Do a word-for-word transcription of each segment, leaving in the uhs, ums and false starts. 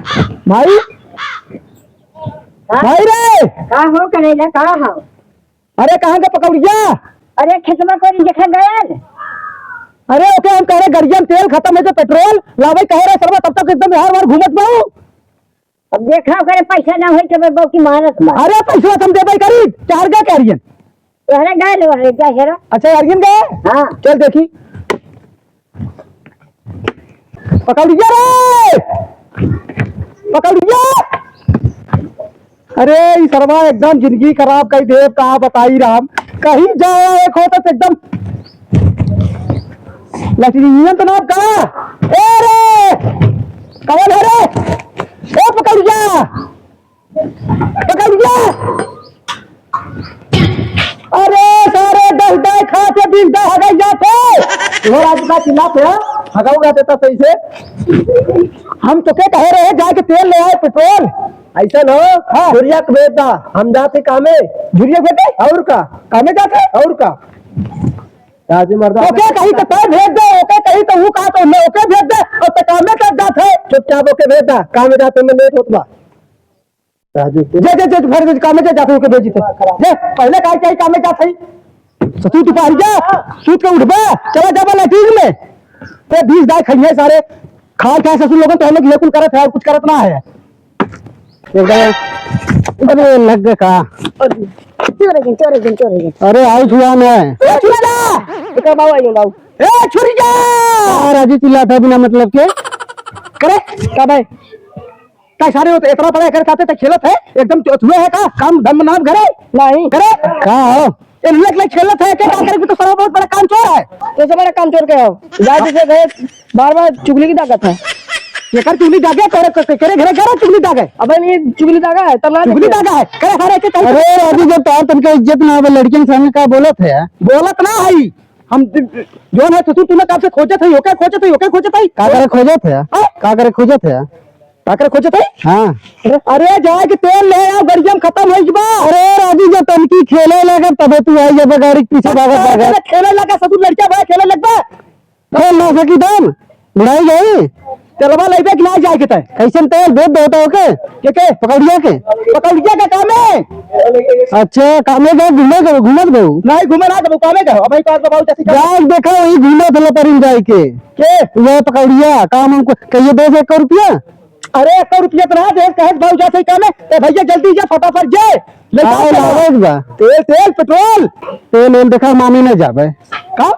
भाई, हाँ? भाई रे! का हो करेला, का हो? अरे, कहाँ के पकौड़िया? अरे, खेतवा कोरी देखा गयल। अरे, ओके, हम कह रहे, गड़िया में तेल खतम है, तो पेट्रोल लावे कह रहे, सरवा, तब तक एकदम यार वार घूमत बाऊ। अब देखा, ओकरे पैसा ना होई, तो मैं बौकी मारत बा। अरे, पैसवा तो हम देबे करी, चार गए कह रही है। अरे, गए लो, अरे, क्या हेरा? अच्छा, यार, गिन गए? हाँ। चल देखी। पकौड़िया रे! पकौड़िया! अरे, ई सरवा एकदम जिंदगी खराब कई देब, का बताई राम। कहीं जाए एक हो तो एकदम लैट्रिनियन तो ना का। ए रे! कौन है रे? ए पकौड़िया! पकौड़िया! अरे सारे दस दाई खाते बीस दाई हगाई जाते। वो राजू का चिल्लात है, हगाऊ ना देता सही से। हम तो के कहे रहे जाके तेल ले आए, पेट्रोल। ऐसा न हो, हाँ। झुरिया के भेज दा, हम जाते कामे। झुरिया के भेजे? और का? कामे जाते? और का? राजू मर्दा ओके कहीं तो तय भेज दे, ओके कहीं तो वो कहा तो ले, ओके भेज दे, और तो कामे कर जात है। चुपचाप ओके भेज दा, कामे जाते में लेट होत बा। राजू से जे, जे, जे, भर दे, कामे जे जाते ओके भेजी थे। जे, पहले काहे, काहे कामे जात है? ससुर तू बाहर जा, सूत के उठबा, चला जाबा लैट्रिन में। ते बीस दाई खइए सारे, खाए खाए ससुर लोगन तो हम लोग ये कुल करत है और कुछ करत ना है। एकदम, अरे लग गए का? चोर है, चोर है, चोर है। अरे आओ जुआन है। ए, छुट्टा! एका बाबू आई, बाबू। ए, छुट्टा! आ, राजू चिल्लात है बिना मतलब के। करे, का भाई? का सारे होते, इतना बड़ा एकर साथे ते खेलत है, एकदम चो-, चुए है का? काम धंधा नाम घरे? नहीं। करे? का हो? ए, लग लग खेलत है, के का करे? तो सारा बहुत बड़ा काम चोर है। कैसे बड़ा काम चोर के हो? जाए पीछे गए, बार बार चुगली की ताकत है। एकर चुगली जागे, तोरे के, के, केरे घरे, घरे चुगली जागे। अबे नहीं, चुगली जागा है, तब ना चुगली देखिए। जागा है, करे सारे के कहीं अरे राजू, जब तोर तनके इज्जत ना हो, लड़कियन के सामने का बोलत है? बोलत ना है, हम जौन है ससुर तू ना कब से खोजत है, ओके खोजत है, ओके खोजत है। का करे खोजत है? हाँ? का करे खोजत है? का करे खोजत है? हाँ। अरे जाए के तेल ले आओ, गड़िया में खतम हो गई बा। अरे राजू, जब तनकी खेले लगे तबे तू आई जब गाड़ी के पीछे भागत भागत। अरे खेले लगा ससुर, लड़का भाई खेले लगबा। खेल ना सकी तब बुढ़ाई गई। तेलवा लेबे कि ना जाए के तय? कैसन तेल? भेज दो तो ओके। के के? पकौड़िया के। पकौड़िया के कामे? अच्छा, कामे का घूमे के, घूमत गऊ? नहीं, घूमे ना, जब कामे का, अब ही पास बाबू जैसे का जाग देखा, वही घूमत लतरिन जाए के। के? वह पकौड़िया, काम हमको कहिए दे दे एक रुपया। अरे, एक रुपया तो ना दे, कहे बाबू जाते कामे। ए भैया, जल्दी जा, फटाफट जा। ले जाओ आओ, तेल। लागत बा। तेल, तेल, पेट्रोल। तेल, तेल देखा, मामी नहीं जाबे। का?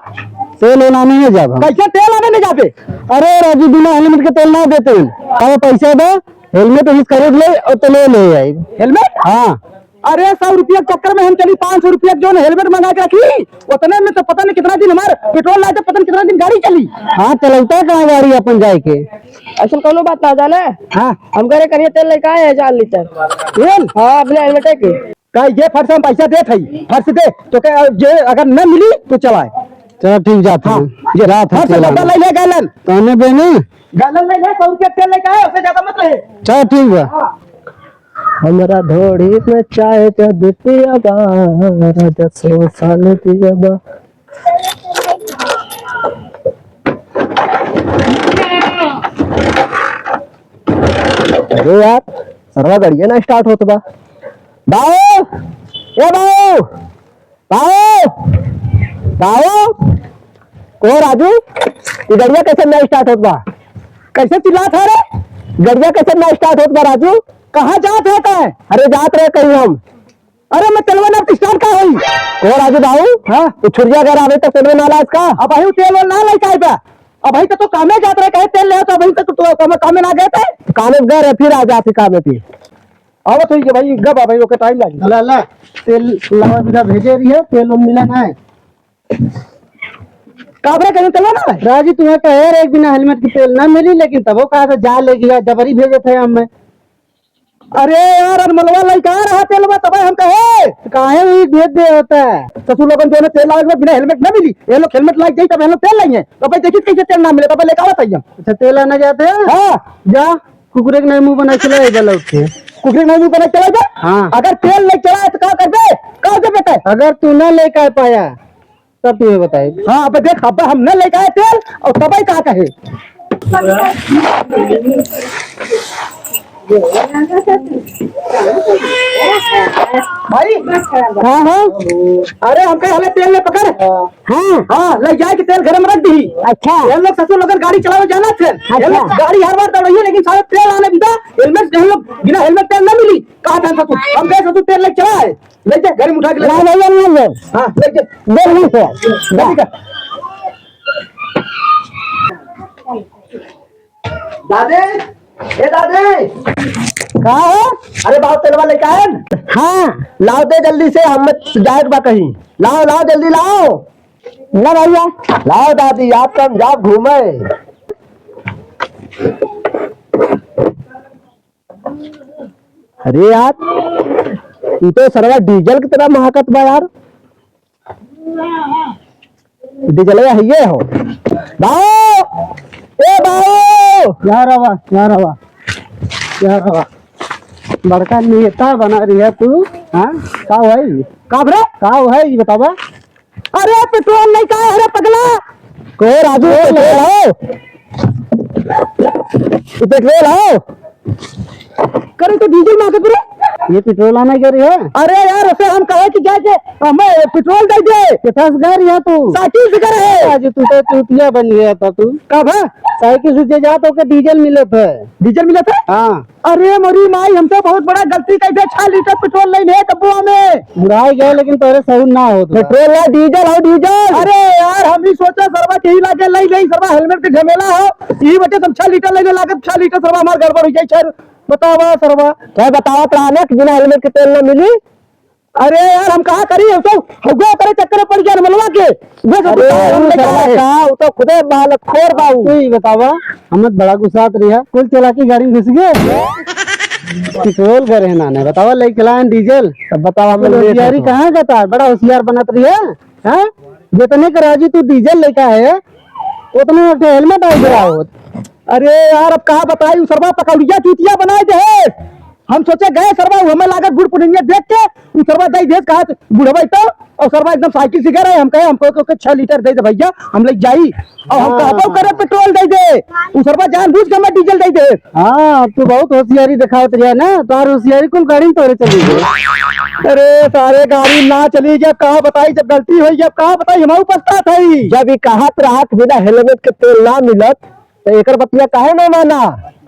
तेल, तेल आने नहीं जाबे। कैसे तेल आने नहीं जाबे? अरे राजू, बिना हेलमेट के तेल ना देते हैं। अब पैसा दो, हेलमेट भी खरीद ले और तो ले ले आई। हेलमेट? हाँ। अरे, सौ रुपया के चक्कर में हम चली, पाँच सौ रुपया के जौन हेलमेट मंगा के रखी, उतने में तो पता नहीं कितना दिन हमार पेट्रोल लाए थे, पता नहीं कितना दिन गाड़ी चली। हाँ, चलौता कहाँ गाड़ी अपन जाए के? असल कौनो बात ना जाने। हाँ। हम घरे करिए तेल लेके आए हैं चार लीटर। तेल? हाँ, अपने हेलमेटे के। का ये फर्स हम पैसा देत हई, फर्स दे, तो क्या जे अगर न मिली तो चलाए। चलो ठीक, जात हाँ, हई। ये जात हई, फर्स तेल डब्बा आने। ले ले गैलन। तने बे ना। गैलन ले ले, सौ रुपया तेल लेके आए, उससे ज्यादा मत रहे। चलो ठीक बा। हाँ। हमरा ढोढ़ी में चाय जब पियबा, राजा सौ साल जियबा। अरे यार, सरवा गड़िया ना स्टार्ट होत बा। बाऊ, ए बाऊ, बाऊ, बाऊ, को राजू, ई गड़िया कैसे ना स्टार्ट होत बा? कैसे चिल्लात है रे? गड़िया कैसे ना स्टार्ट होत बा राजू? कहाँ जात है तै? अरे जात रहे कहीं हम। अरे मैं तेलवा ना स्टार्ट का होई? को राजू बाऊ? हाँ? तू छुरिया घर आवे तक तेलवा ना लायस का? अबहिं तेल ना लेके आए बा। अबहिं तक तो कामे जात रहे, कहे तेल ले तो अबहिं तक तो कामे, कामे ना गए थे। कामे गए रहे, फिर आ जाते कामे फिर। आवत होई के भाई, गब आ भाई, ओके टाइम लागी। ला, ला, तेल लावा बिना भेजे रही है, तेल उल मिला ना है। काबरे कहीं तेल ना है? राजू, तुम्हें कहे रे, एक बिना हेलमेट की तेल ना मिली, लेकिन तबो कहा था, जा ले गया, जबरी भेजे थे हम में। अरे यार, अनमलवा लइका रहा तेल में, तबे हम कहे। काहे वही भेज दे होता है? ससुर लोगन जो है तेल लावे के बाद बिना हेलमेट ना मिली, ये लोग हेलमेट लाइके जाई, तब ये लोग तेल लाइए, तब देखी कैसे तेल ना मिले, तब लेके आवत है हम। अच्छा, तेल आना जाते हैं? हाँ। जा। कुकुरे के नहीं मुंह बना के चला आइबा लौट के। कुकुरे के नहीं मुंह बना के चला आइबा? हाँ। अगर तेल नहीं चला है तो का करबे? का करबे तय? अगर तू ना लेके आ पाया, तब तुम्हें बताए। हाँ, अब देख, अब हम न लेके आए तेल और तबे का कहे। भाई। हाँ, हाँ। अरे, हमके हले तेल ले पकड़। हाँ। हाँ, ले जाए के तेल घर में रख दी। अच्छा। हम लोग ससुर लोग गाड़ी चलावे जाना थे। अच्छा। हम लोग गाड़ी हर बार दौड़ाइए, लेकिन सारे तेल आने बिना, हेलमेट, हम लोग बिना हेलमेट तेल ना मिली। कहा था ससुर? हम गए ससुर तेल ले चला है। ले जा, घर में उठा के ले ना, जा। ले जा, ले जा। हाँ, ले जा। दे नहीं से। जा। ठीक है। दादे, ए दादे। का हो? अरे बाबू, तेलवा लेके आए न? हाँ। लाओ दे जल्दी से, हम जाए के बा कहीं। लाओ, लाओ, जल्दी लाओ। ना भैया। लाओ दादी, आप तो हम जाब घूमे। अरे यार, ई तो सरवा डीजल की तरह महकत बा यार। डीजलवा हइये हो। बाऊ! ए बाऊ! यार आवा, यार आवा, यार आवा। बड़का नेता बना रही है तू, हाँ? का भाई? का बरे? का है ये बतावा? अरे पेट्रोल नहीं का है रे पगला? को राजू, पेट्रोल पेट्रोल है? है? ये पेट्रोल है? करे तो डीजल मांगे पूरे। ये पेट्रोल आना कह रही है? अरे यार, उसे हम कहे कि जाए के हमें पेट्रोल दे दे। कितना से घर यहाँ तू? साइकिल से घर है। आज तू तो चूतिया बन गया था तू। कब है? साइकिल से जे जा तो के डीजल मिलत है। डीजल मिलत है? हाँ। अरे मोरी माई, हम तो बहुत बड़ा गलती कर दे, छह लीटर पेट्रोल लेने है कब्बुआ में। बुढ़ाई गए, लेकिन तोरे सहूर ना हो तो। पेट्रोल ना, डीजल हो, डीजल। अरे यार, हम ही सोचा सरवा के ही लागे, ले, ले, सरवा हेलमेट के झमेला हो, यही वजह से हम छह लीटर लेने लागत, छह लीटर सरवा हमार गड़बड़ हो जाए, छह बतावा सरवा। तो बतावा प्राणक बिना हेलमेट के तेल ना मिली। अरे यार, हम कहा करी, हम तो हगुआ करे चक्कर में पड़ गया मनवा के। वो सब अरे बतावा, उ हमने कहा सरवा है। का, उ तो खुदे माल खोर बा उ। तू ही बतावा, हम बड़ा गुस्सात रही है, कुल चला के गाड़ी में घुस गए। पेट्रोल करे है नाने, बतावा ले चलाएं डीजल। तब बतावा, हम कुल लेट होशियारी होता। कहाँ का था, बड़ा होशियार बनत रही है, हाँ? जितने के राजी तू डीजल लेके आए, उतने में हेलमेट आ गया होत। अरे यार, अब कहा बताई, उ सरवा पकौड़िया चूतिया बनाए दे। हम सोचे गए सरवा, उ हमें लागत बूढ़ पुरनिया देख के, उ सरवा दई देस, कहा बुढ़वा तो, और सरवा एकदम साइकिल से गिर रहे, हम कहे, हमको, को, को छह लीटर दे दे भैया, हम ले जाई। और हम हाँ। कहबो करे पेट्रोल दे दे, उ सरवा जानबूझ के हमें डीजल दे दे। हाँ, अब तू बहुत होशियारी दिखावत रहा ना, तार होशियारी कुल गाड़ी में तोरे चली गई। अरे सारे गाड़ी ना चली गई, अब कहा बताई, जब गलती हुई, अब कहा बताई, हम पछतात हई। जब ई कहत रहा कि बिना हेलमेट के तेल ना मिलत, तो एकर बतिया काहे ना माना?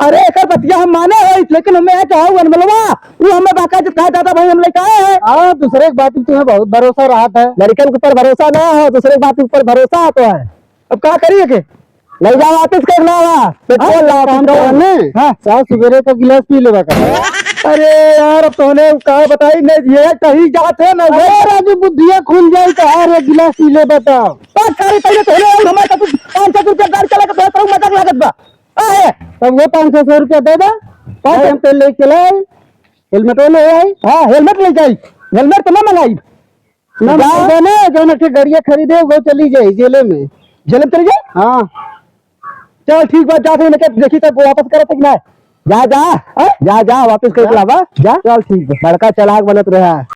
अरे एकर बतिया हम माने है, लेकिन हमें है चाहे अनमलवा, वो हमें बाकायदे कहा दादा भाई हम लेके आए हैं। हाँ, दूसरे की बात पे तुम्हें बहुत भरोसा रहा था। लड़कन के ऊपर भरोसा ना हो, दूसरे की बात के ऊपर भरोसा आता है। अब का करिए के? ले जाओ वापस कर लावा, पेट्रोल हाँ, लावा, काम पेट्रोल। करने। हाँ। साहब सुबेरे का गिलास पी लेवा का। अरे यार, अब तोहने का बताई, नहीं ये कहीं जात है ना, अरे वो राजू, बुद्धिया खुल जाई तो हर एक गिलास पी ले बताओ। पाँच साढ़े पहले तो हमें और हमारे साथ पाँच सौ रुपया गाड़ी चला के बहुत मजाक लागत बा। आ, है। तब वो पाँच सौ, सौ रुपया दे दे। पाँच सौ। हम तेल लेके लाए, हेलमेट ले आई। हाँ, हेलमेट ले जाई, हेलमेट तो ना मंगाई। ना जा। मंगाई ना, जो ना के गाड़िया खरीदे, वो चली जाई जेले में। जेले में चली जाई? हाँ। चल ठीक बा, जा के इनके देखी तब वापस करत है कि ना। जा, जा। हाँ? जा, जा, वापस करके जा। लावा, जा। चल ठीक बा। बड़का चालाक बनत रहा।